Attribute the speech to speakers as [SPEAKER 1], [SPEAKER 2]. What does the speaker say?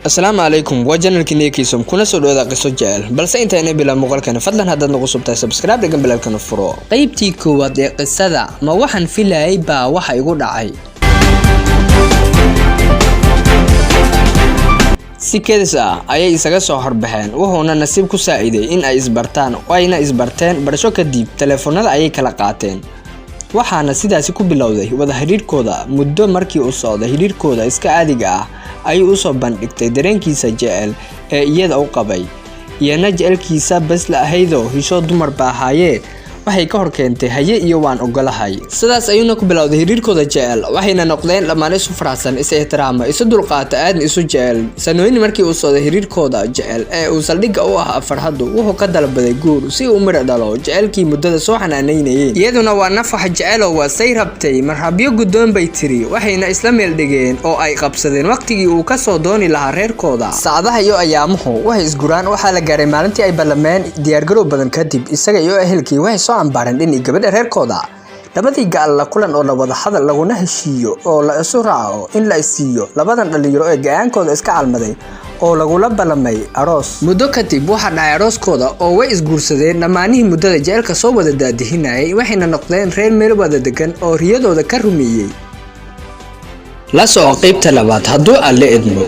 [SPEAKER 1] Asalaamu calaykum, waa channelkii Nekisom, kuna soo dhawaada qiso jecel. Balse intayna bilaa muuqaalkana, fadlan haddaad nagu cusubtahay, subscribe dhigan, bilalkana furo. Qaybtii koowaad ee qisada "Ma waxaan filayay baa waxa igu dhacay?" Si kedis ah ayay isaga soo horbaxeen, wuxuuna nasiib ku saaciday in ay isbartaan, ayna isbarteen. Barasho kadib taleefanada ayay kala qaateen, waxaana sidaasi ku bilowday wada xidhiidhkooda. Muddo markii uu socday xidhiidhkooda iska caadiga ah, ayuu usoo bandhigtay dareenkiisa jecel ee iyada u qabay, iyana jecelkiisa bas la ahaydoo hishoo dumar ba ahaayee waxay ka hor keentay haye iyo waan ogolahay. Sidaas ayuuna ku bilowday xidhiidhkooda jecel, waxayna noqdeen dhammaan isu faraxsan, is ixtiraama, isu dulqaata, aadna isu jecel. Sanooyin markii uu socday xidhiidhkooda jecel ee uu saldhigga u ahaa farxaddu, wuxuu ka dalbaday guur si uu midho dhalo jecelkii muddada soo xanaanaynayeen. Iyaduna waa naf wax jecelo, waa say rabtay, marxabyo guddoon bay tiri. Waxayna isla meel dhigeen oo ay qabsadeen waqtigii uu kasoo dooni lahaa reerkooda. Saacadaha iyo ayaamuhu waxay isguraan. Waxaa la gaaray maalintii ay ballameen. Diyaargarow badan kadib, isaga iyo ehelkii waxay soo ambaareen dhinii gabadha reerkooda. Labadii gaal la kulan oo la wada hadal laguna heshiiyo oo la isu raaco in la isiiyo labadan dhalinyaro ee ga-aankooda iska calmaday, oo lagula ballamay aroos. Muddo kadib waxaa dhacay arooskooda oo way isguursadeen dhammaanihii muddada jecelka soo wada daadihinayay, waxayna noqdeen reer meel wada degan oo riyadooda ka rumeeyey. La soco qaybta labaad hadduu Alle idmo.